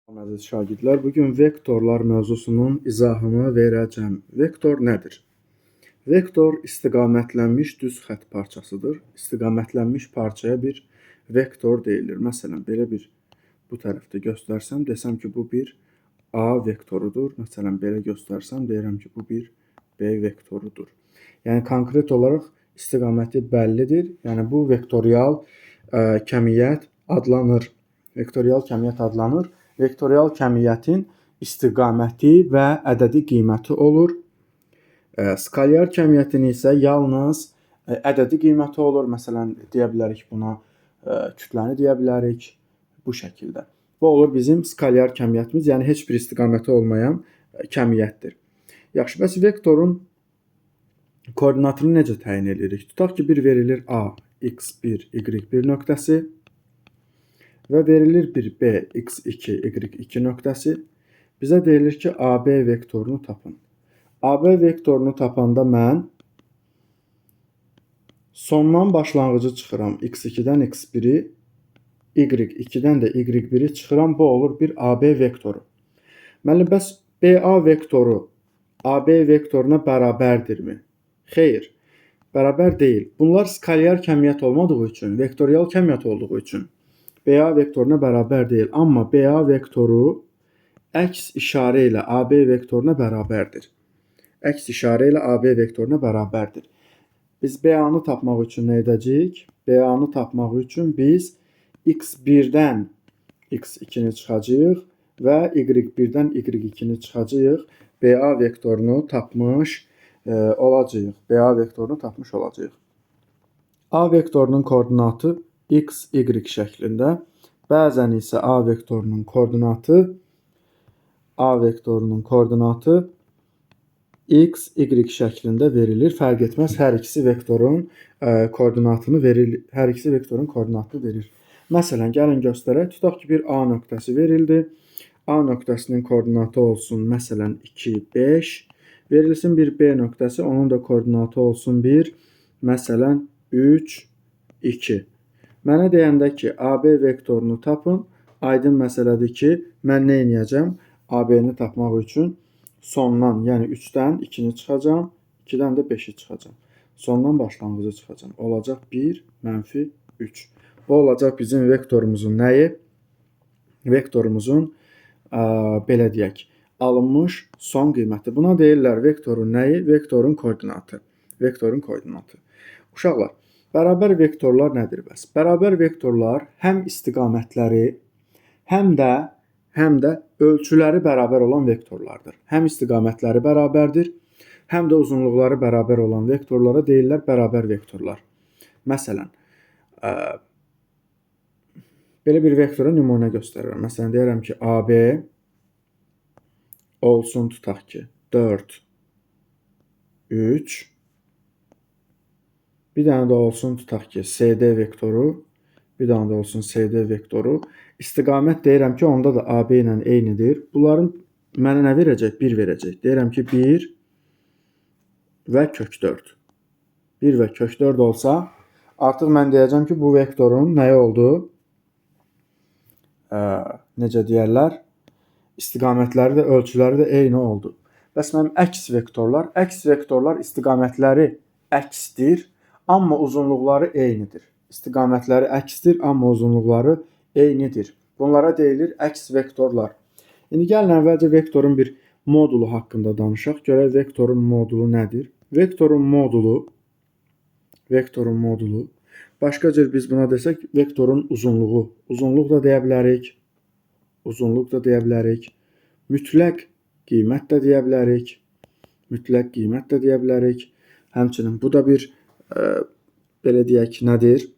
Əziz şagirdlər, bugün vektorlar mövzusunun izahını verəcəm. Vektor nədir? Vektor istiqamətlənmiş düz xətt parçasıdır. İstiqamətlənmiş parçaya bir vektor deyilir. Məsələn, belə bir bu tərəfdə göstərsəm, desəm ki, bu bir A vektorudur. Məsələn, belə göstərsəm, deyirəm ki, bu bir B vektorudur. Yəni, konkret olaraq istiqaməti bəllidir. Yəni, bu vektorial kəmiyyət adlanır. Vektorial kəmiyyət adlanır. Vektorial kəmiyyətin istiqaməti və ədədi qiyməti olur. Skalyar kəmiyyətin isə yalnız ədədi qiyməti olur. Məsələn, deyə bilərik buna kütləni deyə bilərik bu şəkildə. Bu olur bizim skalyar kəmiyyətimiz, yəni heç bir istiqaməti olmayan kəmiyyətdir. Yaxşı, bəs vektorun koordinatını necə təyin edirik? Tutaq ki, bir verilir A, x1, y1 nöqtəsi və verilir bir B, x2, y2 nöqtəsi. Bizə deyilir ki, AB vektorunu tapın. AB vektorunu tapanda mən sondan başlanğıcı çıxıram. x2-dən x1-i, y2-dən də y1-i çıxıram. Bu olur bir AB vektoru. Məli, bəs BA vektoru AB vektoruna bərabərdirmi? Xeyr, bərabər deyil. Bunlar skalyar kəmiyyət olmadığı üçün, vektorial kəmiyyət olduğu üçün BA vektoruna bərabər deyil. Amma BA vektoru əks işarə ilə AB vektoruna bərabərdir. Əks işarə ilə AB vektoruna bərabərdir. Biz BA-nı tapmaq üçün nə edəcəyik? BA-nı tapmaq üçün biz x1-dən x2-ni çıxacağıq və y1-dən y2-ni çıxacağıq. BA vektorunu tapmış olacağıq. BA vektorunu tapmış olacağıq. A vektorunun koordinatı x, y şəklində. Bəzən isə A vektorunun koordinatı x, y şəklində verilir. Fərq etməz, hər ikisi vektorun koordinatını verir. Hər ikisi vektorun koordinatını verir. Məsələn, gəlin göstərək. Tutaq ki, bir A nöqtəsi verildi. A nöqtəsinin koordinatı olsun, məsələn, 2, 5. Verilsin bir B nöqtəsi, onun da koordinatı olsun 1, məsələn, 3, 2. Mənə deyəndə ki, AB vektorunu tapın, aydın məsələdir ki, mən nə edəcəm? AB-ni tapmaq üçün sondan, yəni 3-dən 2-ni çıxacağam, 2-dən də 5-i çıxacağam. Sondan başlanğıcı çıxacağam. Olacaq 1, mənfi 3. Bu olacaq bizim vektorumuzun nəyi? Vektorumuzun, belə deyək, alınmış son qiyməti. Buna deyirlər vektorun nəyi? Vektorun koordinatı. Vektorun koordinatı. Uşaqlar, bərabər vektorlar nədir bəs? Bərabər vektorlar həm istiqamətləri, həm də ölçüləri bərabər olan vektorlardır. Həm istiqamətləri bərabərdir, həm də uzunluqları bərabər olan vektorlara deyirlər bərabər vektorlar. Məsələn, belə bir vektora nümunə göstərirəm. Məsələn, deyirəm ki, AB olsun, tutaq ki, 4, 3. Bir dənə də olsun, tutaq ki, CD vektoru. Bir dənə də olsun CD vektoru. İstiqamət deyirəm ki, onda da AB ilə eynidir. Bunların mənə nə verəcək? 1 verəcək. Deyirəm ki, 1 və kök 4. 1 və kök 4 olsa, artıq mən deyəcəm ki, bu vektorun nəyi oldu? Necə deyərlər? İstiqamətləri də, ölçüləri də eyni oldu. Bəs mənim əks vektorlar? Əks vektorlar istiqamətləri əksdir, amma uzunluqları eynidir. İstiqamətləri əksdir, amma uzunluqları eynidir. Bunlara deyilir əks vektorlar. İndi gəlin əvvəlcə vektorun bir modulu haqqında danışaq. Görək vektorun modulu nədir? Vektorun modulu, başqa cür biz buna desək vektorun uzunluğu. Uzunluq da deyə bilərik. Uzunluq da deyə bilərik. Mütləq qiymət də deyə bilərik. Mütləq qiymət də deyə bilərik. Həmçinin bu da bir belə deyək, nədir?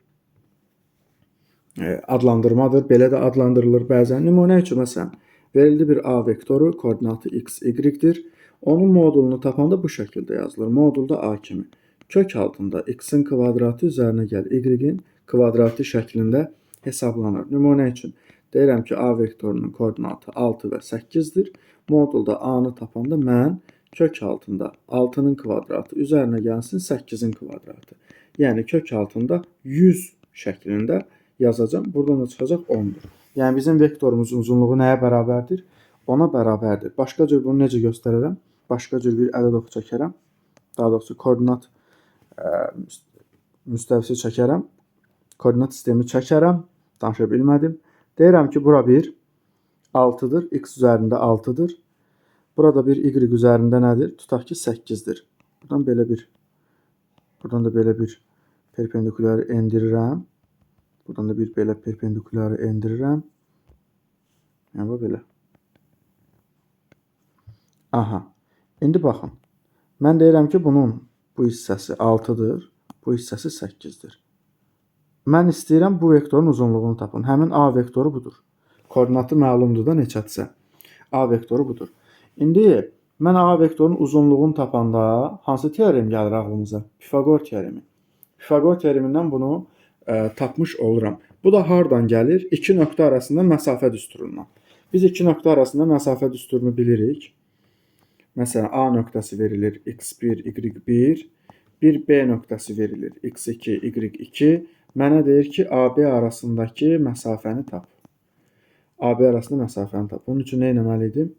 Adlandırmadır. Belə də adlandırılır bəzən. Nümunə üçün, məsələn, verildi bir A vektoru, koordinatı x, y-dir. Onun modulunu tapanda bu şəkildə yazılır. Modulda A kimi. Kök altında x-in kvadratı üzərinə gəl y-in kvadratı şəklində hesablanır. Nümunə üçün deyirəm ki, A vektorunun koordinatı 6 və 8-dir. Modulda A-nı tapanda mən kök altında 6-nın kvadratı üzərinə gəlsin 8-in kvadratı. Yəni kök altında 100 şəklində yazacağam. Buradan da çıxacaq 10-dur. Yəni bizim vektorumuzun uzunluğu nəyə bərabərdir? Ona bərabərdir. Başqa cür bunu necə göstərərəm? Başqa cür bir ədəd oxu çəkərəm. Daha doğrusu koordinat müstəvisi çəkərəm. Koordinat sistemi çəkərəm. Danışa bilmədim. Deyirəm ki, bura bir 6-dır. X üzərində 6-dır. Burada bir Y üzərində nədir? Tutaq ki, 8-dir. Buradan belə bir, buradan da belə bir perpendikulyarı endirirəm. Buradan da bir belə perpendikulyarı endirirəm. Yəni, bu belə. Aha. İndi baxın. Mən deyirəm ki, bunun bu hissəsi 6-dır, bu hissəsi 8-dir. Mən istəyirəm bu vektorun uzunluğunu tapın. Həmin A vektoru budur. Koordinatı məlumdur da neçədirsə. A vektoru budur. İndi mən A vektorunun uzunluğunu tapanda hansı teorem gəlir ağlımıza? Pifaqor teoremi. Pifaqor teoremindən bunu tapmış oluram. Bu da hardan gəlir? İki nöqtə arasında məsafə düsturundan. Biz iki nöqtə arasında məsafə düsturunu bilirik. Məsələn, A nöqtəsi verilir x1, y1, bir B nöqtəsi verilir x2, y2. Mənə deyir ki, AB arasındakı məsafəni tap. AB arasında məsafəni tap. Bunun üçün nə etməli idim?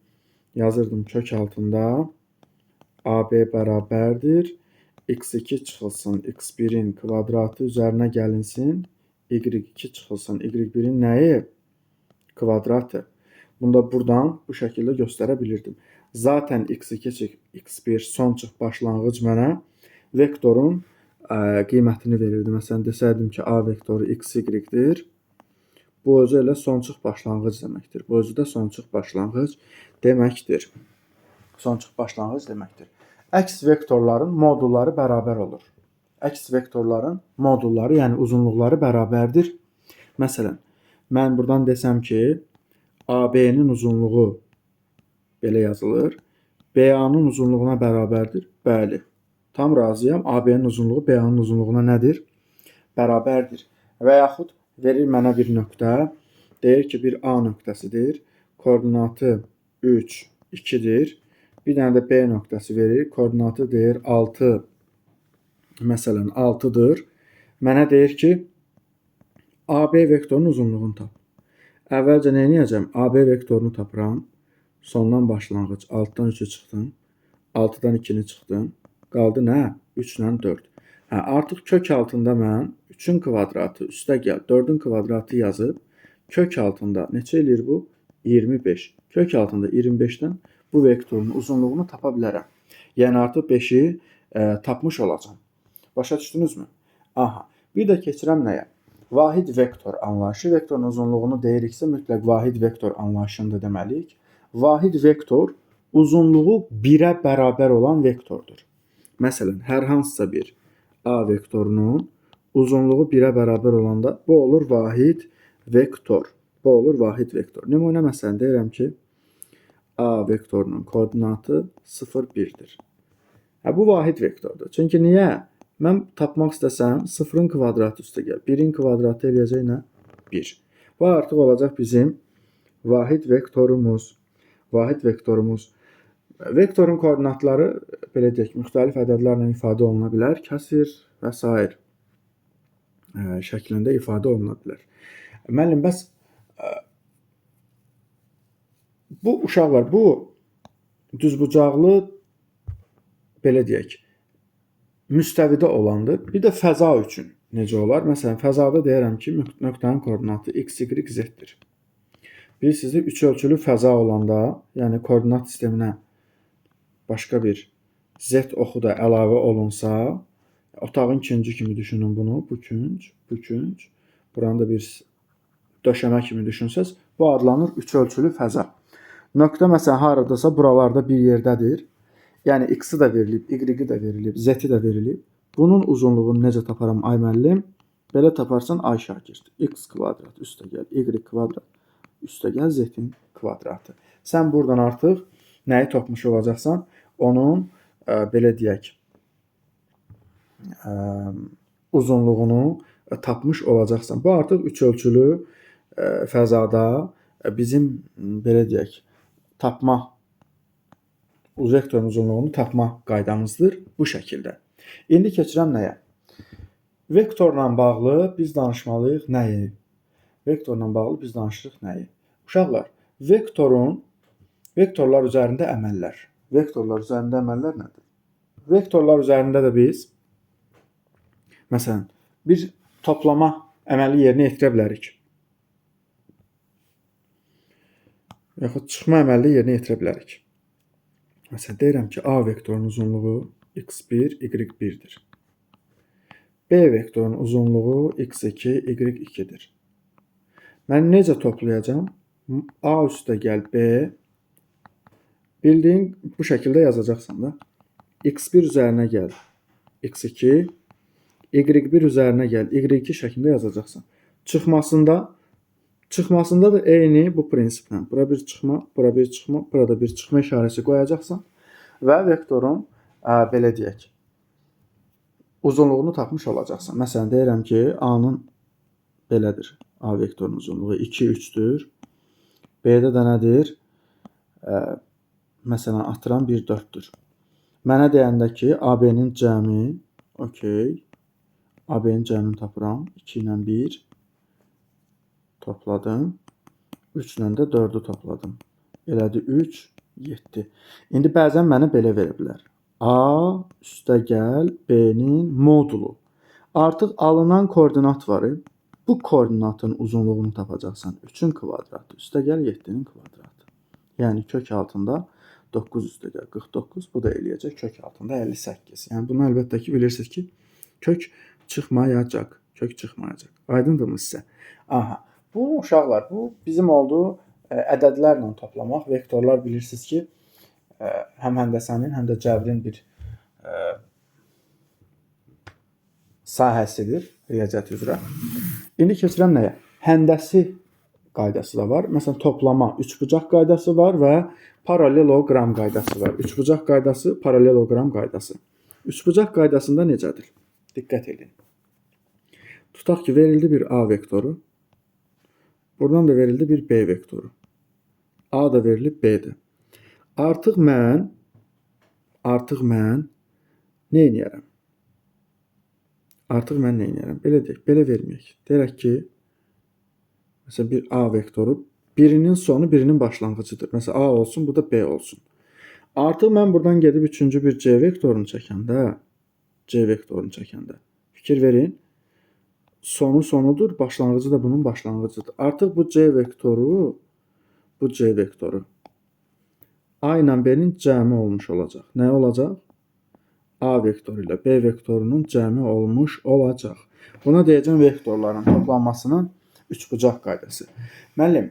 Yazırdım kök altında AB bərabərdir. x2 çıxılsın x1-in kvadratı üzərinə gəlinsin. y2 çıxılsın y1-in nəyi? Kvadratı. Bunu da buradan bu şəkildə göstərə bilirdim. Zaten x2 çıx x1 son çıx başlanğıc mənə vektorun qiymətini verirdi. Məsələn, desəydim ki, A vektoru x, y-dir. Bu özü elə son çıx başlanğıc deməkdir. Bu özü də son çıx başlanğıc deməkdir. Son çıx başlanğıc deməkdir. Əks vektorların modulları bərabər olur. Əks vektorların modulları, yəni uzunluqları bərabərdir. Məsələn, mən buradan desəm ki, AB-nin uzunluğu belə yazılır. BA-nın uzunluğuna bərabərdir. Bəli. Tam razıyam. AB-nin uzunluğu BA-nın uzunluğuna nədir? Bərabərdir. Və yaxud verir mənə bir nöqtə. Deyir ki, bir A nöqtəsidir. Koordinatı 3, 2-dir. Bir dənə də B nöqtəsi verir. Koordinatı deyir 6, məsələn 6-dır. Mənə deyir ki, AB vektorunun uzunluğunu tap. Əvvəlcə nə edəcəm? AB vektorunu tapıram. Sondan başlanğıc 6-dan 3-ü çıxdım. 6-dan 2-ni çıxdım. Qaldı nə? 3 ilə 4. Hə, artıq kök altında mən 3-ün kvadratı üstə gəl 4-ün kvadratı yazıb kök altında neçə eləyir bu? 25. Kök altında 25-dən bu vektorun uzunluğunu tapa bilərəm. Yəni artıq 5-i tapmış olacağam. Başa düşdünüzmü? Aha. Bir də keçirəm nəyə? Vahid vektor anlayışı. Vektorun uzunluğunu deyiriksə mütləq vahid vektor anlayışını da deməliyik. Vahid vektor uzunluğu 1-ə bərabər olan vektordur. Məsələn, hər hansısa bir A vektorunun uzunluğu 1-ə bərabər olanda bu olur vahid vektor. Bu olur vahid vektor. Nümunə məsələn deyirəm ki, A vektorunun koordinatı 0, 1-dir. Hə, bu vahid vektordur. Çünki niyə? Mən tapmaq istəsəm 0-ın kvadratı üstə gəl. 1-in kvadratı eləyəcək nə? 1. Bu artıq olacaq bizim vahid vektorumuz. Vahid vektorumuz. Vektorun koordinatları belə deyək, müxtəlif ədədlərlə ifadə oluna bilər. Kəsir və s. şəklində ifadə oluna bilər. Müəllim, bəs bu uşaqlar, bu düzbucaqlı belə deyək, müstəvidə olandır. Bir də fəza üçün necə olar? Məsələn, fəzada deyirəm ki, nöqtənin koordinatı x, y, z-dir. Bilirsiniz, üç ölçülü fəza olanda, yəni koordinat sisteminə başqa bir z oxu da əlavə olunsa, otağın küncü kimi düşünün bunu. Bu künc, bu künc. Buranı da bir döşəmə kimi düşünsəz, bu adlanır üç ölçülü fəza. Nöqtə məsələn haradasa buralarda bir yerdədir. Yəni x-i də verilib, y-i də verilib, z-i də verilib. Bunun uzunluğunu necə taparam ay müəllim? Belə taparsan ay şagird. X kvadrat üstə gəl, y kvadrat üstə gəl, z-in kvadratı. Sən buradan artıq nəyi tapmış olacaqsan? Onun belə deyək, uzunluğunu tapmış olacaqsan. Bu artıq üç ölçülü fəzada bizim belə deyək, tapma vektorun uzunluğunu tapma qaydamızdır bu şəkildə. İndi keçirəm nəyə? Vektorla bağlı biz danışmalıyıq nəyi? Vektorla bağlı biz danışırıq nəyi? Uşaqlar, vektorlar üzərində əməllər. Vektorlar üzərində əməllər nədir? Vektorlar üzərində də biz məsələn bir toplama əməli yerinə yetirə bilərik. Yaxud çıxma əməli yerinə yetirə bilərik. Məsələn, deyirəm ki, A vektorunun uzunluğu x1, y1-dir. B vektorunun uzunluğu x2, y2-dir. Mən necə toplayacağam? A üstə gəl B. Bildiyin bu şəkildə yazacaqsan da. X1 üzərinə gəl x2, y1 üzərinə gəl y2 şəklində yazacaqsan. Çıxmasında da eyni bu prinsiplə. Bura bir çıxma, bura bir çıxma, burada bir çıxma işarəsi qoyacaqsan və vektorun belə deyək, uzunluğunu tapmış olacaqsan. Məsələn, deyirəm ki, A-nın belədir. A vektorunun uzunluğu 2, 3-dür. B-də də nədir? Məsələn, atıram 1, 4-dür. Mənə deyəndə ki, AB-nin cəmi, okey, AB-nin cəmini tapıram. 2 ilə 1 topladım. 3 ilə də 4-ü topladım. Elədir 3, 7. İndi bəzən mənə belə verə bilər. A üstə gəl B-nin modulu. Artıq alınan koordinat var. Bu koordinatın uzunluğunu tapacaqsan. 3-ün kvadratı üstə gəl 7-nin kvadratı. Yəni kök altında 9 üstə gəl 49. Bu da eləyəcək kök altında 58. Yəni bunu əlbəttə ki bilirsiniz ki kök çıxmayacaq. Kök çıxmayacaq. Aydındırmı sizə? Aha. Bu uşaqlar, bu bizim oldu ədədlərlə toplamaq. Vektorlar bilirsiniz ki həm həndəsənin, həm də cəbrin bir sahəsidir riyaziyyat üzrə. İndi keçirəm nəyə? Həndəsi qaydası da var. Məsələn, toplama üçbucaq qaydası var və paraleloqram qaydası var. Üçbucaq qaydası, paraleloqram qaydası. Üçbucaq qaydasında necədir? Diqqət edin. Tutaq ki, verildi bir A vektoru. Buradan da verildi bir B vektoru. A da verilib, B də. Artıq mən nə eləyərəm? Artıq mən nə eləyərəm? Belə deyək, belə verməyək. Deyərək ki, məsələn, bir A vektoru birinin sonu birinin başlanğıcıdır. Məsələn, A olsun, bu da B olsun. Artıq mən buradan gedib üçüncü bir C vektorunu çəkəndə, fikir verin, sonu sonudur, başlanğıcı da bunun başlanğıcıdır. Artıq bu C vektoru A ilə B-nin cəmi olmuş olacaq. Nə olacaq? A vektoru ilə B vektorunun cəmi olmuş olacaq. Buna deyəcəm vektorların toplanmasının üçbucaq qaydası. Müəllim,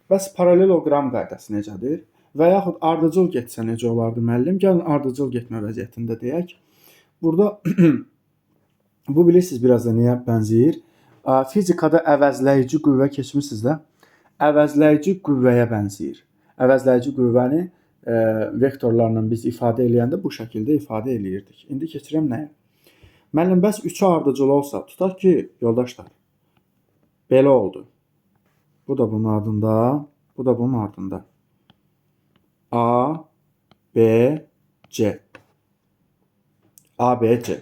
bəs paraleloqram qaydası necədir? Və yaxud ardıcıl getsə necə olardı müəllim? Gəlin ardıcıl getmə vəziyyətində deyək. Burada bu bilirsiniz biraz da niyə bənzəyir? Fizikada əvəzləyici qüvvə keçmişsiniz də. Əvəzləyici qüvvəyə bənzəyir. Əvəzləyici qüvvəni vektorlarla biz ifadə eləyəndə bu şəkildə ifadə eləyirdik. İndi keçirəm nəyə? Müəllim, bəs 3-ü ardıcıl olsa, tutaq ki, yoldaşlar, belə oldu. Bu da bunun ardında, bu da bunun ardında. A, B, C. A, B, C.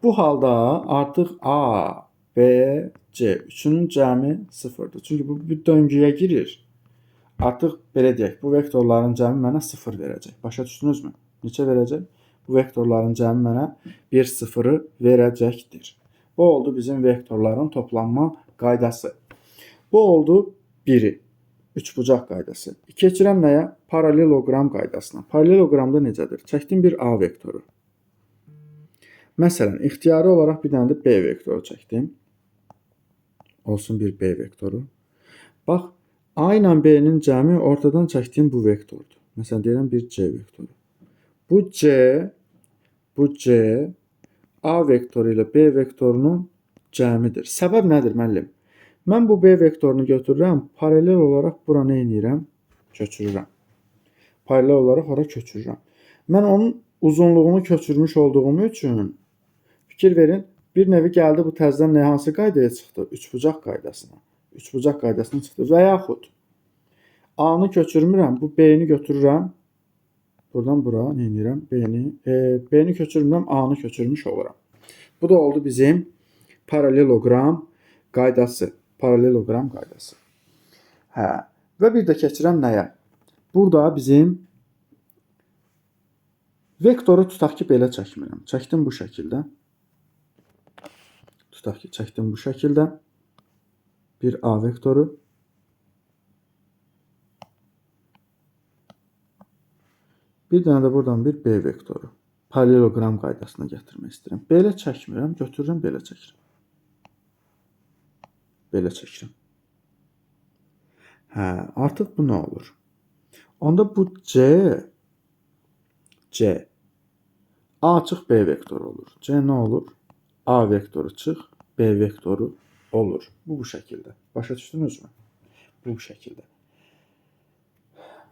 Bu halda artıq A, B, C üçünün cəmi 0-dır. Çünki bu bir döngüyə girir. Artıq belə deyək, bu vektorların cəmi mənə 0 verəcək. Başa düşdünüzmü? Neçə verəcək? Bu vektorların cəmi mənə 1 0-ı verəcəkdir. Bu oldu bizim vektorların toplanma qaydası. Bu oldu biri. Üçbucaq qaydası. Keçirəm nəyə? Paraleloqram qaydasına. Paraleloqramda necədir? Çəkdim bir A vektoru. Məsələn, ixtiyari olaraq bir dənə də B vektoru çəkdim. Olsun bir B vektoru. Bax, A ilə B-nin cəmi ortadan çəkdiyim bu vektordur. Məsələn, deyirəm bir C vektoru. Bu C, A vektoru ilə B vektorunun cəmidir. Səbəb nədir, müəllim? Mən bu B vektorunu götürürəm, paralel olaraq bura nə edirəm? Köçürürəm. Paralel olaraq ora köçürürəm. Mən onun uzunluğunu köçürmüş olduğum üçün fikir verin, bir nevi gəldi bu təzədən nə hansı qaydaya çıxdı? Üçbucaq qaydasına. Üçbucaq qaydasına çıxdı. Və yaxud A-nı köçürmürəm, bu B-ni götürürəm. Buradan bura nə edirəm? B-ni köçürmürəm, A-nı köçürmüş oluram. Bu da oldu bizim paraleloqram qaydası. Paralleloqram qaydası. Hə, və bir də keçirəm nəyə? Burada bizim vektoru tutaq ki, belə çəkmirəm. Çəkdim bu şəkildə. Tutaq ki, çəkdim bu şəkildə. Bir A vektoru. Bir dənə də buradan bir B vektoru. Paralleloqram qaydasına gətirmək istəyirəm. Belə çəkmirəm, götürürəm, belə çəkirəm. Belə çəkirəm. Hə, artıq bu nə olur? Onda bu C, A çıx B vektoru olur. C nə olur? A vektoru çıx, B vektoru olur. Bu şəkildə. Başa düşdünüzmü? Bu şəkildə.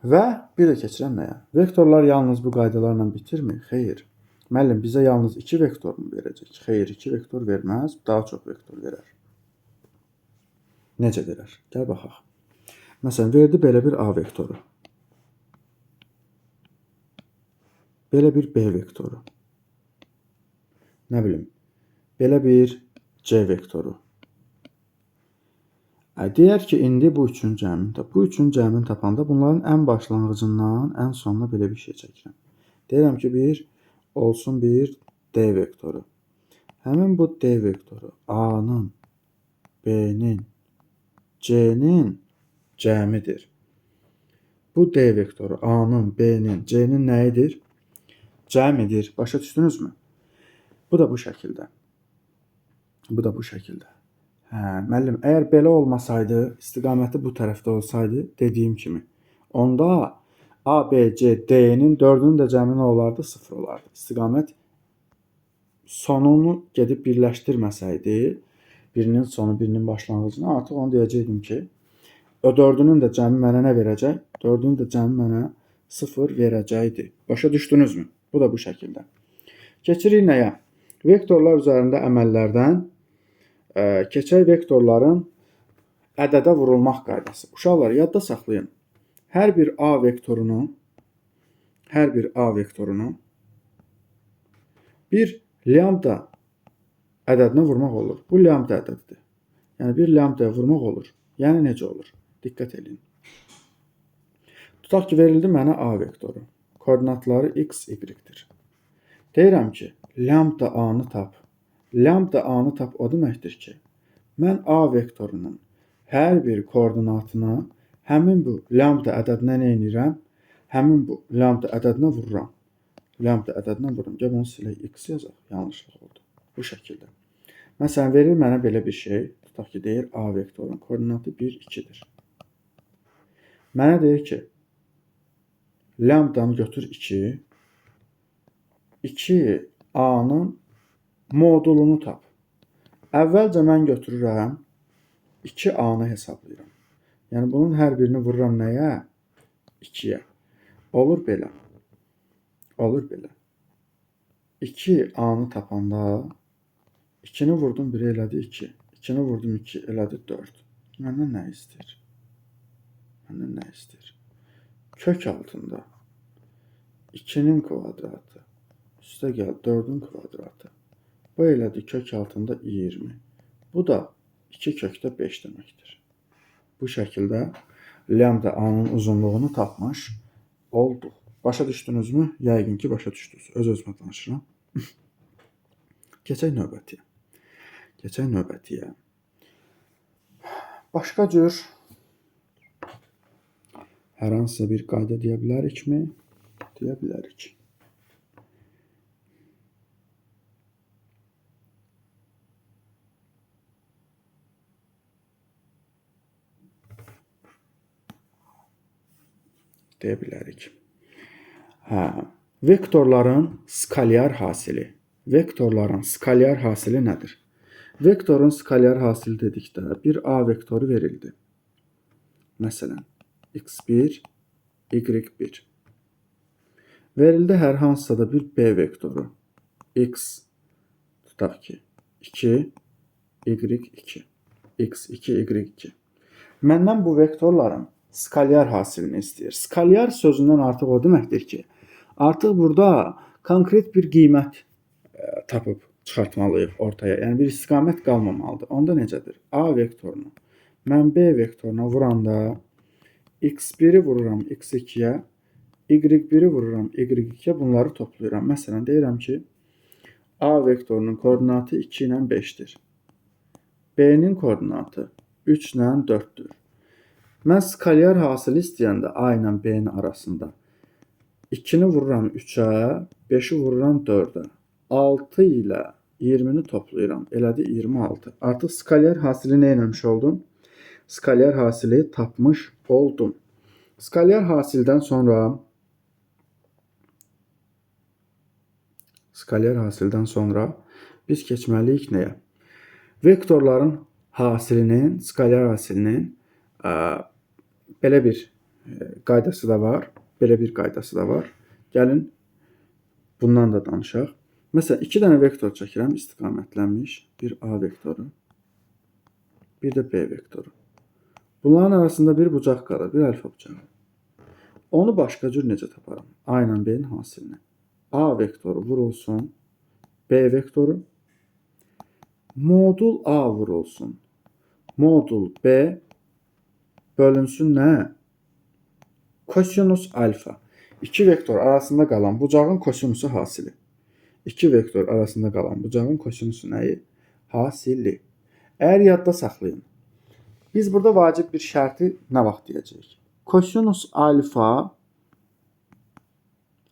Və bir də keçirəm nəyə? Vektorlar yalnız bu qaydalarla bitirmir. Xeyr. Müəllim bizə yalnız 2 vektor mu verəcək? Xeyr, 2 vektor verməz, daha çox vektor verər. Necə verər? Gəl baxaq. Məsələn, verdi belə bir A vektoru. Belə bir B vektoru. Nə bilim, belə bir C vektoru. Deyər ki, indi bu üçün cəmini tap. Bu üçün cəmini tapanda bunların ən başlanğıcından ən sonuna belə bir şey çəkirəm. Deyirəm ki, bir olsun bir D vektoru. Həmin bu D vektoru A-nın, B-nin, C-nin cəmidir. Bu D vektoru A-nın, B-nin, C-nin nəyidir? Cəmidir. Başa düşdünüzmü? Bu da bu şəkildə. Bu da bu şəkildə. Hə, müəllim, əgər belə olmasaydı, istiqaməti bu tərəfdə olsaydı, dediyim kimi, onda A, B, C, D-nin dördünün də cəmi nə olardı? 0 olardı. İstiqamət sonunu gedib birləşdirməsəydi, birinin sonu, birinin başlanğıcını, artıq onu deyəcəkdim ki, o dördünün də cəmi mənə nə verəcək? Dördünün də cəmi mənə 0 verəcəkdi. Başa düşdünüzmü? Bu da bu şəkildə. Keçirik nəyə? Vektorlar üzərində əməllərdən keçək vektorların ədədə vurulmaq qaydası. Uşaqlar, yadda saxlayın. Hər bir A vektorunu, bir lambda ədədinə vurmaq olur. Bu lambda ədədidir. Yəni bir lambdaya vurmaq olur. Yəni necə olur? Diqqət edin. Tutaq ki, verildi mənə A vektoru. Koordinatları x, y-dir. Deyirəm ki, lambda A-nı tap. Lambda A-nı tap o deməkdir ki, mən A vektorunun hər bir koordinatını həmin bu lambda ədədinə nə edirəm? Həmin bu lambda ədədinə vururam. Lambda ədədinə vururam. Gəl bunu silək, x yazaq. Yanlışlıq oldu. Bu şəkildə. Məsələn, verir mənə belə bir şey. Tutaq ki, deyir A vektorunun koordinatı 1, 2-dir. Mənə deyir ki, lambdanı götür 2. 2 A-nın modulunu tap. Əvvəlcə mən götürürəm, 2A-nı hesablayıram. Yəni, bunun hər birini vururam nəyə? 2-yə. Olur belə. Olur belə. 2A-nı tapanda 2-ni vurdum, 1 elədi 2. 2-ni vurdum, 2 elədi 4. Məndən nə istəyir? Məndən nə istəyir? Kök altında 2-nin kvadratı üstə gəl 4-ün kvadratı. Bu elədi kök altında 20. Bu da 2 kökdə 5 deməkdir. Bu şəkildə lambda A-nın uzunluğunu tapmış olduq. Başa düşdünüzmü? Yəqin ki, başa düşdünüz. Öz-özümə danışıram. Keçək növbətiyə. Keçək növbətiyə. Başqa cür hər hansısa bir qayda deyə bilərikmi? Deyə bilərik. Deyə bilərik. Hə, vektorların skalyar hasili. Vektorların skalyar hasili nədir? Vektorun skalyar hasili dedikdə bir A vektoru verildi. Məsələn, x1, y1. Verildi hər hansısa da bir B vektoru. X, tutaq ki, 2, y2. x2, y2. Məndən bu vektorların skalyar hasilini istəyir. Skalyar sözündən artıq o deməkdir ki, artıq burada konkret bir qiymət tapıb çıxartmalıyıq ortaya. Yəni bir istiqamət qalmamalıdır. Onda necədir? A vektorunu Mən B vektoruna vuranda x1-i vururam x2-yə, y1-i vururam y2-yə, bunları toplayıram. Məsələn, deyirəm ki, A vektorunun koordinatı 2 ilə 5-dir. B-nin koordinatı 3 ilə 4-dür. Mən skalyar hasili istəyəndə A ilə B-nin arasında 2-ni vururam 3-ə, 5-i vururam 4-ə. 6 ilə 20-ni toplayıram. Elədi 26. Artıq skalyar hasili nə eləmiş oldum? Skalyar hasili tapmış oldum. Skalyar hasildən sonra biz keçməliyik nəyə? Vektorların hasilinin, skalyar hasilinin belə bir qaydası da var. Belə bir qaydası da var. Gəlin bundan da danışaq. Məsələn, 2 dənə vektor çəkirəm istiqamətlənmiş. Bir A vektoru, bir də B vektoru. Bunların arasında bir bucaq qalır, bir alfa bucağı. Onu başqa cür necə taparam? A ilə B-nin hasilini. A vektoru vurulsun, B vektoru, modul A vurulsun, modul B bölünsün nə? Kosinus alfa. İki vektor arasında qalan bucağın kosinusu hasili. İki vektor arasında qalan bucağın kosinusu nəyi? Hasili. Əgər yadda saxlayın, biz burada vacib bir şərti nə vaxt deyəcəyik? Kosinus alfa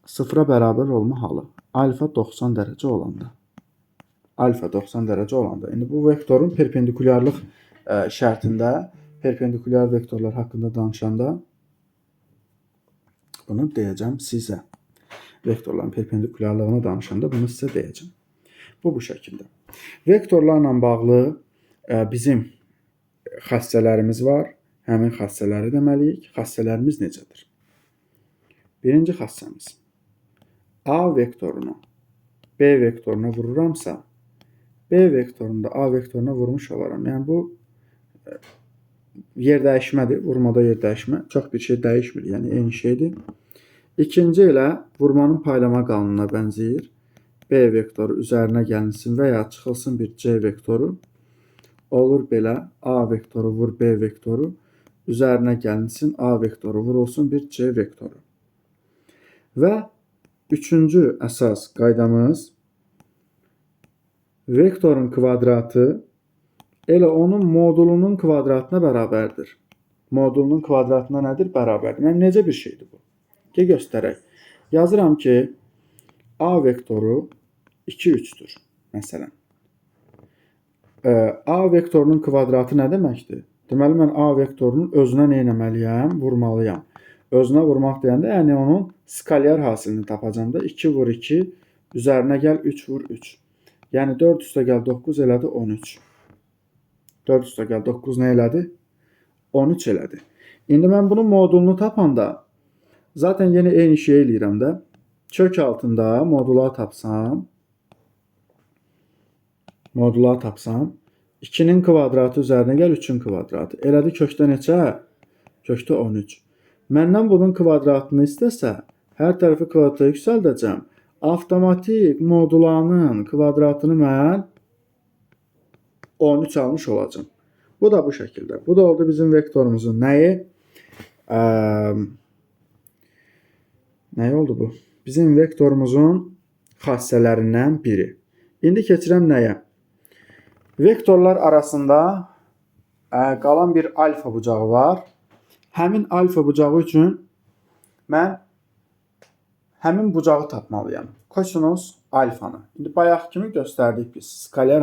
sıfıra bərabər olma halı. Alfa 90 dərəcə olanda. Alfa 90 dərəcə olanda. İndi bu vektorun perpendikulyarlıq şərtində, perpendikulyar vektorlar haqqında danışanda bunu deyəcəm sizə. Vektorların perpendikulyarlığını danışanda bunu sizə deyəcəm. Bu şəkildə. Vektorlarla bağlı bizim xassələrimiz var. Həmin xassələri deməliyik. Xassələrimiz necədir? Birinci xassəmiz. A vektorunu B vektoruna vururamsa, B vektorunu da A vektoruna vurmuş olaram. Yəni bu yer dəyişmədir. Vurmada yer dəyişmə. Çox bir şey dəyişmir. Yəni eyni şeydir. İkinci elə vurmanın paylama qanununa bənzəyir. B vektoru üzərinə gəlinsin və ya çıxılsın bir C vektoru. Olur belə A vektoru vur B vektoru. Üzərinə gəlinsin A vektoru vurulsun bir C vektoru. Və üçüncü əsas qaydamız vektorun kvadratı elə onun modulunun kvadratına bərabərdir. Modulunun kvadratına nədir? Bərabərdir. Yəni necə bir şeydir bu? Ki göstərək. Yazıram ki, A vektoru 2, 3-dür məsələn. A vektorunun kvadratı nə deməkdir? Deməli, mən A vektorunun özünə nə etməliyəm? Vurmalıyam. Özünə vurmaq deyəndə, yəni onun skalyar hasilini tapacam da. 2 vur 2, üzərinə gəl 3 vur 3. Yəni 4 üstə gəl 9 elədi 13. 4 üstə gəl 9 nə elədi? 13 elədi. İndi mən bunun modulunu tapanda zaten yenə eyni şey eləyirəm də. Kök altında modula tapsam, 2-nin kvadratı üzərinə gəl 3-ün kvadratı. Elədi kökdə neçə? Kökdə 13. Məndən bunun kvadratını istəsə, hər tərəfi kvadrata yüksəldəcəm. Avtomatik modulanın kvadratını mən 13 almış olacağım. Bu da bu şəkildə. Bu da oldu bizim vektorumuzun nəyi? Nəyi oldu bu? Bizim vektorumuzun xassələrindən biri. İndi keçirəm nəyə? Vektorlar arasında qalan bir alfa bucağı var. Həmin alfa bucağı üçün mən həmin bucağı tapmalıyam. Kosinus alfanı. İndi bayaq kimi göstərdik biz. Skalyar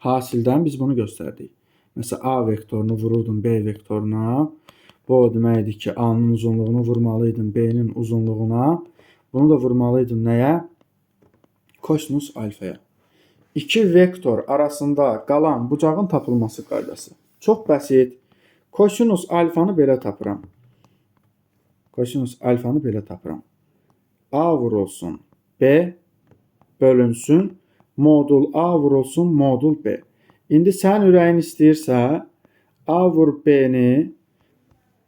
hasildən biz bunu göstərdik. Məsələn, A vektorunu vururdum B vektoruna. Bu o deməkdir ki, A-nın uzunluğunu vurmalıydım B-nin uzunluğuna. Bunu da vurmalıydım nəyə? Kosinus alfaya. İki vektor arasında qalan bucağın tapılması qaydası. Çox bəsit. Kosinus alfanı belə tapıram. Kosinus alfanı belə tapıram. A vurulsun B bölünsün. Modul A vurulsun modul B. İndi sənin ürəyin istəyirsə A vur B-ni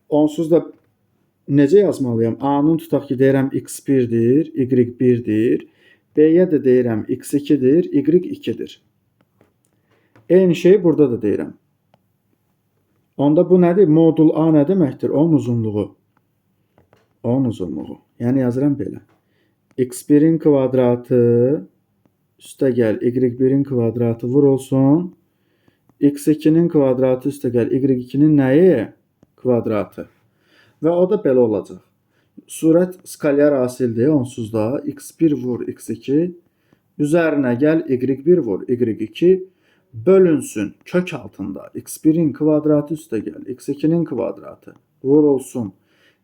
onsuz da necə yazmalıyam? A-nın tutaq ki, deyirəm x1-dir, y1-dir. B-yə də deyirəm x2-dir, y2-dir. Eyni şeyi burada da deyirəm. Onda bu nədir? Modul A nə deməkdir? Onun uzunluğu. Onun uzunluğu. Yəni yazıram belə. X1-in kvadratı üstə gəl Y1-in kvadratı vurulsun. X2-nin kvadratı üstə gəl Y2-nin nəyi? Kvadratı. Və o da belə olacaq. Surət skalyar hasildir onsuz da. X1 vur X2 üzərinə gəl Y1 vur Y2 bölünsün kök altında. X1-in kvadratı üstə gəl X2-nin kvadratı vurulsun.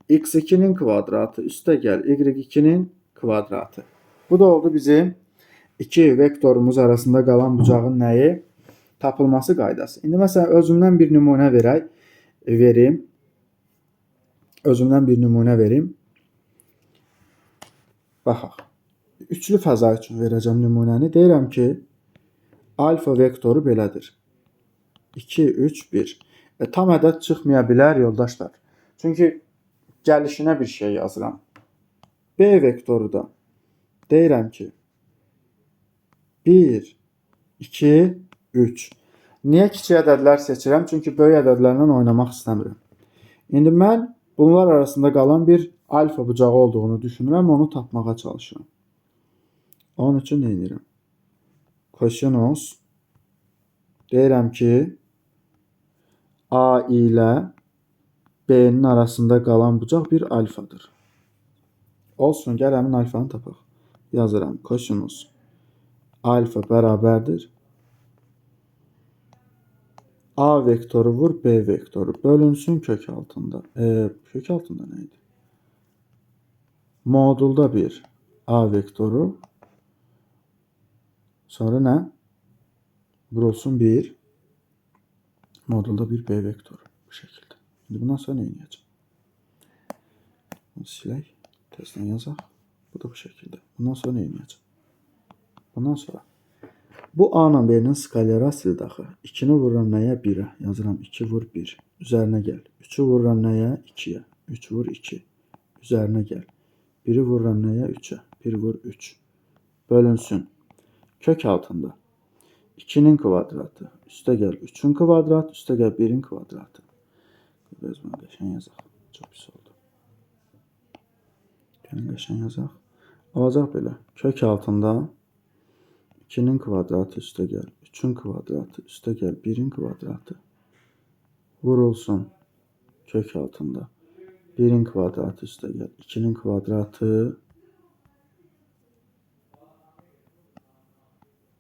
X2-nin kvadratı üstə gəl Y2-nin kvadratı. Bu da oldu bizim iki vektorumuz arasında qalan bucağın nəyi? Tapılması qaydası. İndi məsələn özümdən bir nümunə verim. Özümdən bir nümunə verim. Baxaq. Üçlü fəza üçün verəcəm nümunəni. Deyirəm ki, alfa vektoru belədir. 2, 3, 1. Tam ədəd çıxmaya bilər yoldaşlar. Çünki gəlişinə bir şey yazıram. B vektoru da deyirəm ki, 1, 2, 3. Niyə kiçik ədədlər seçirəm? Çünki böyük ədədlərlə oynamaq istəmirəm. İndi mən bunlar arasında qalan bir alfa bucağı olduğunu düşünürəm, onu tapmağa çalışıram. Onun üçün nə edirəm? Kosinus deyirəm ki, A ilə B-nin arasında qalan bucaq bir alfadır. Olsun, gəl həmin alfanı tapaq. Yazıram, kosinus alfa bərabərdir. A vektoru vur B vektoru bölünsün kök altında. Kök altında nə idi? Modulda bir A vektoru. Sonra nə? Vurulsun 1. Modulda bir B vektoru. Bu şəkildə. İndi bundan sonra nə edəcəm? Bunu silək. Tezdən yazaq. Bu da bu şəkildə. Bundan sonra nə edəcəm? Bundan sonra bu A ilə B-nin skalyarı hasildir axı. 2-ni vururam nəyə? 1-ə. Yazıram 2 vur 1. Üzərinə gəl. 3-ü vururam nəyə? 2-yə. 3 vur 2. Üzərinə gəl. 1-i vururam nəyə? 3-ə. 1 vur 3. Bölünsün. Kök altında. 2-nin kvadratı. Üstə gəl 3-ün kvadratı. Üstə gəl 1-in kvadratı. Biz bunu qəşəng yazaq. Çox pis oldu. Gəlin qəşəng yazaq. Olacaq belə. Kök altında 2-nin kvadratı üstə gəl 3-ün kvadratı üstə gəl 1-in kvadratı vurulsun kök altında 1-in kvadratı üstə gəl 2-nin kvadratı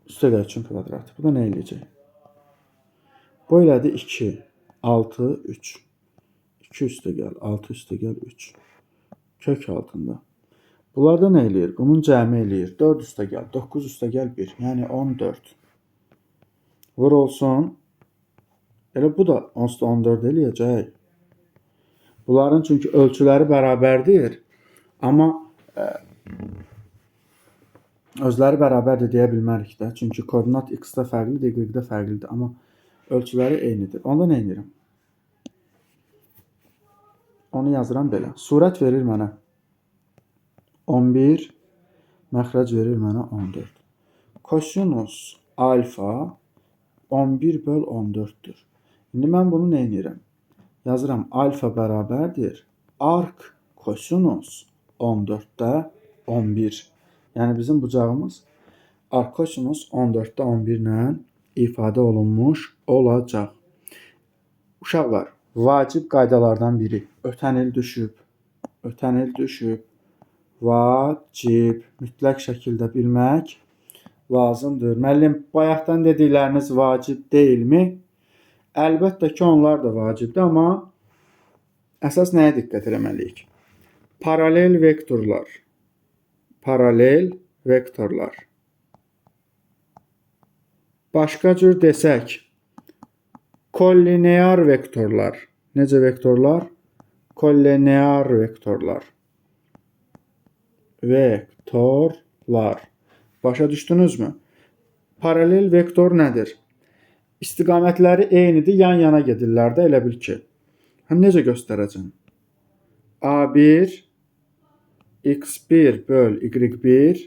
üstə gəl 3-ün kvadratı. Bu da nə eləyəcək? Bu elədi 2, 6, 3. 2 üstə gəl, 6 üstə gəl 3. Kök altında. Bunlar da nə eləyir? Bunun cəmi eləyir. 4 üstə gəl, 9 üstə gəl 1. Yəni 14. Vur olsun. Elə bu da onsuz da 14 eləyəcək. Bunların çünki ölçüləri bərabərdir. Amma özləri bərabərdir deyə bilmərik də. Çünki koordinat x-də fərqlidir, y-də fərqlidir. Amma ölçüləri eynidir. Onda nə edirəm? Onu yazıram belə. Surət verir mənə 11, məxrəc verir mənə 14. Kosinus alfa 11 böl 14-dür. İndi mən bunu nə edirəm? Yazıram alfa bərabərdir. Ark kosinus 14-də 11. Yəni bizim bucağımız ark kosinus 14-də 11 ilə ifadə olunmuş olacaq. Uşaqlar, vacib qaydalardan biri. Ötən il düşüb, ötən il düşüb. Vacib, mütləq şəkildə bilmək lazımdır. Müəllim, bayaqdan dedikləriniz vacib deyilmi? Əlbəttə ki, onlar da vacibdir, amma əsas nəyə diqqət eləməliyik? Paralel vektorlar. Paralel vektorlar. Başqa cür desək, kollinear vektorlar. Necə vektorlar? Kollinear vektorlar. Vektorlar. Başa düşdünüzmü? Paralel vektor nədir? İstiqamətləri eynidir, yan yana gedirlər də elə bil ki. Hə, necə göstərəcəm? A1 x1 böl y1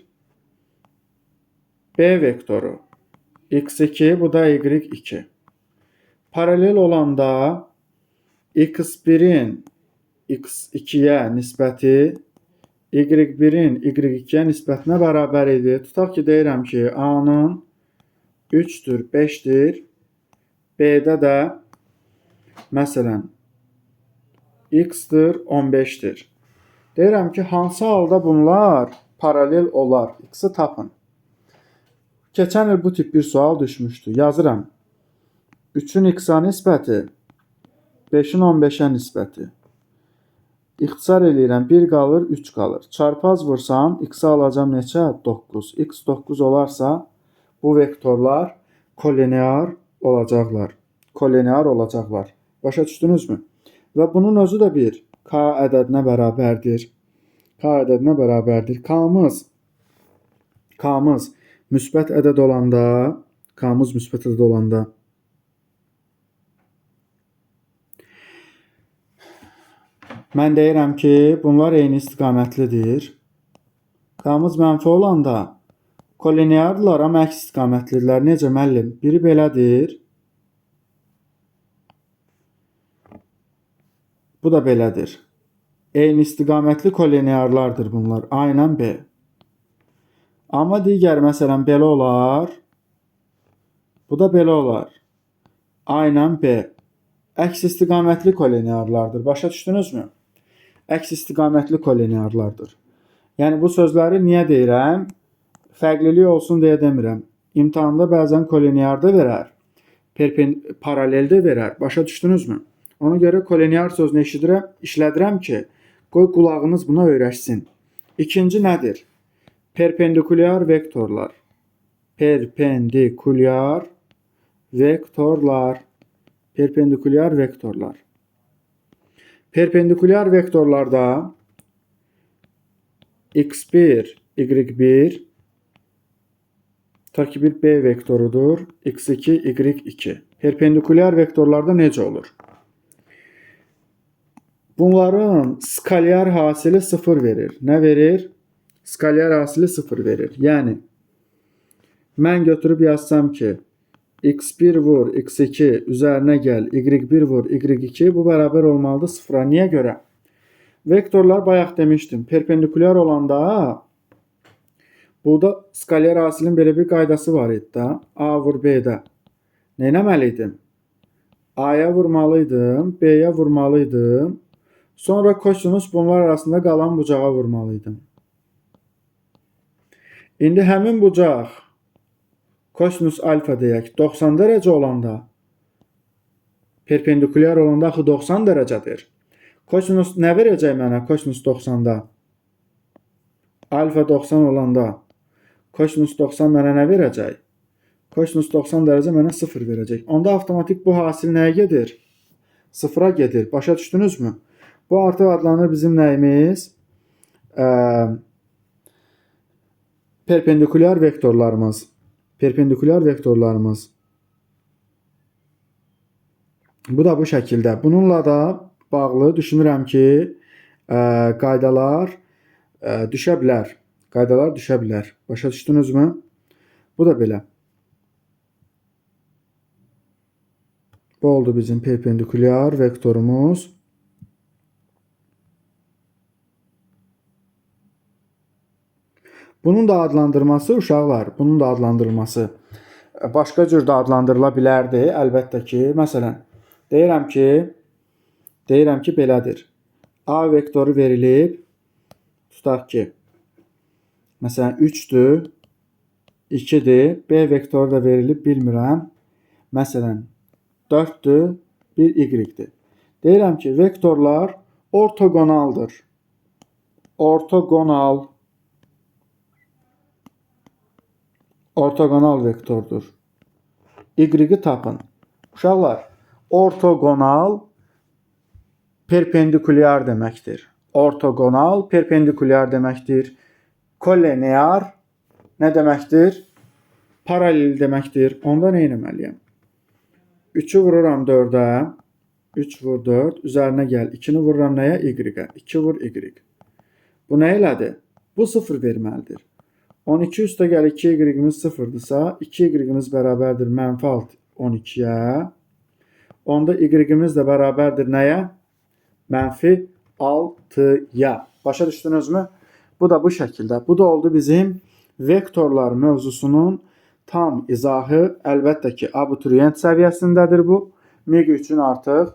B vektoru X2, bu da Y2. Paralel olanda X1-in X2-yə nisbəti Y1-in Y2-yə nisbətinə bərabər idi. Tutaq ki, deyirəm ki, A-nın 3-dür, 5-dir. B-də də məsələn X-dir, 15-dir. Deyirəm ki, hansı halda bunlar paralel olar? X-i tapın. Keçən il bu tip bir sual düşmüşdü. Yazıram. 3-ün X-a nisbəti 5-in 15-ə nisbəti. İxtisar eləyirəm. 1 qalır, 3 qalır. Çarpaz vursam, X-i alacam neçə? 9. X 9 olarsa, bu vektorlar kolinear olacaqlar. Kolinear olacaqlar. Başa düşdünüzmü? Və bunun özü də bir K ədədinə bərabərdir. K ədədinə bərabərdir. K-mız müsbət ədəd olanda, K-mız müsbət ədəd olanda mən deyirəm ki, bunlar eyni istiqamətlidir. K-mız mənfi olanda kolineardırlar, amma əks istiqamətlidirlər. Necə müəllim? Biri belədir. Bu da belədir. Eyni istiqamətli kolinearlardır bunlar. A ilə B. Amma digər məsələn belə olar. Bu da belə olar. A ilə B. Əks istiqamətli kolinearlardır. Başa düşdünüzmü? Əks istiqamətli kolinearlardır. Yəni bu sözləri niyə deyirəm? Fərqlilik olsun deyə demirəm. İmtahanda bəzən kolinearda verər, paraleldə verər. Başa düşdünüzmü? Ona görə kolinear sözünü işlədirəm ki, qoy qulağınız buna öyrəşsin. İkinci nədir? Perpendikulyar vektorlar. Perpendikulyar vektorlar. Perpendikulyar vektorlar. Perpendikulyar vektorlarda x1, y1 tutaq ki bir B vektorudur. x2, y2. Perpendikulyar vektorlarda necə olur? Bunların skalyar hasili 0 verir. Nə verir? Skalyar hasili 0 verir. Yəni, mən götürüb yazsam ki, x1 vur, x2 üzərinə gəl, y1 vur, y2 bu bərabər olmalıdır 0-a. Niyə görə? Vektorlar bayaq demişdim, perpendikulyar olanda burada skalyar hasilin belə bir qaydası var idi da. A vur B-də. Nə etməli idim? A-ya vurmalıydım, B-yə vurmalıydım. Sonra kosinus bunlar arasında qalan bucağa vurmalıydım. İndi həmin bucaq kosinus alfa deyək 90 dərəcə olanda, perpendikulyar olanda axı 90 dərəcədir. Kosinus nə verəcək mənə kosinus 90-da? Alfa 90 olanda kosinus 90 mənə nə verəcək? Kosinus 90 dərəcə mənə 0 verəcək. Onda avtomatik bu hasil nəyə gedir? 0-a gedir. Başa düşdünüzmü? Bu artıq adlanır bizim nəyimiz? Perpendikulyar vektorlarımız. Perpendikulyar vektorlarımız. Bu da bu şəkildə. Bununla da bağlı düşünürəm ki, qaydalar düşə bilər. Qaydalar düşə bilər. Başa düşdünüzmü? Bu da belə. Bu oldu bizim perpendikulyar vektorumuz. Bunun da adlandırması uşaqlar, bunun da adlandırılması başqa cür də adlandırıla bilərdi əlbəttə ki. Məsələn, deyirəm ki belədir. A vektoru verilib, tutaq ki, məsələn 3-dür, 2-dir, B vektoru da verilib, bilmirəm. Məsələn, 4-dür, 1 Y-dir. Deyirəm ki, vektorlar ortogonaldır. Ortogonal. Ortogonal vektordur. Y-i tapın. Uşaqlar, ortogonal perpendikulyar deməkdir. Ortogonal perpendikulyar deməkdir. Kolinear nə deməkdir? Paralel deməkdir. Onda nə etməliyəm? 3-ü vururam 4-ə. 3 vur 4. Üzərinə gəl. 2-ni vururam nəyə? Y-ə. 2 vur Y. Bu nə elədi? Bu 0 verməlidir. 12 üstə gəl 2y-imiz 0-dırsa, 2y-imiz bərabərdir mənfi 6 12-yə. Onda y-imiz də bərabərdir nəyə? Mənfi 6-ya. Başa düşdünüzmü? Bu da bu şəkildə. Bu da oldu bizim vektorlar mövzusunun tam izahı. Əlbəttə ki, abituriyent səviyyəsindədir bu. MİQ üçün artıq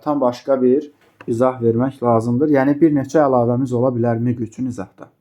tam başqa bir izah vermək lazımdır. Yəni bir neçə əlavəmiz ola bilər MİQ üçün izahda.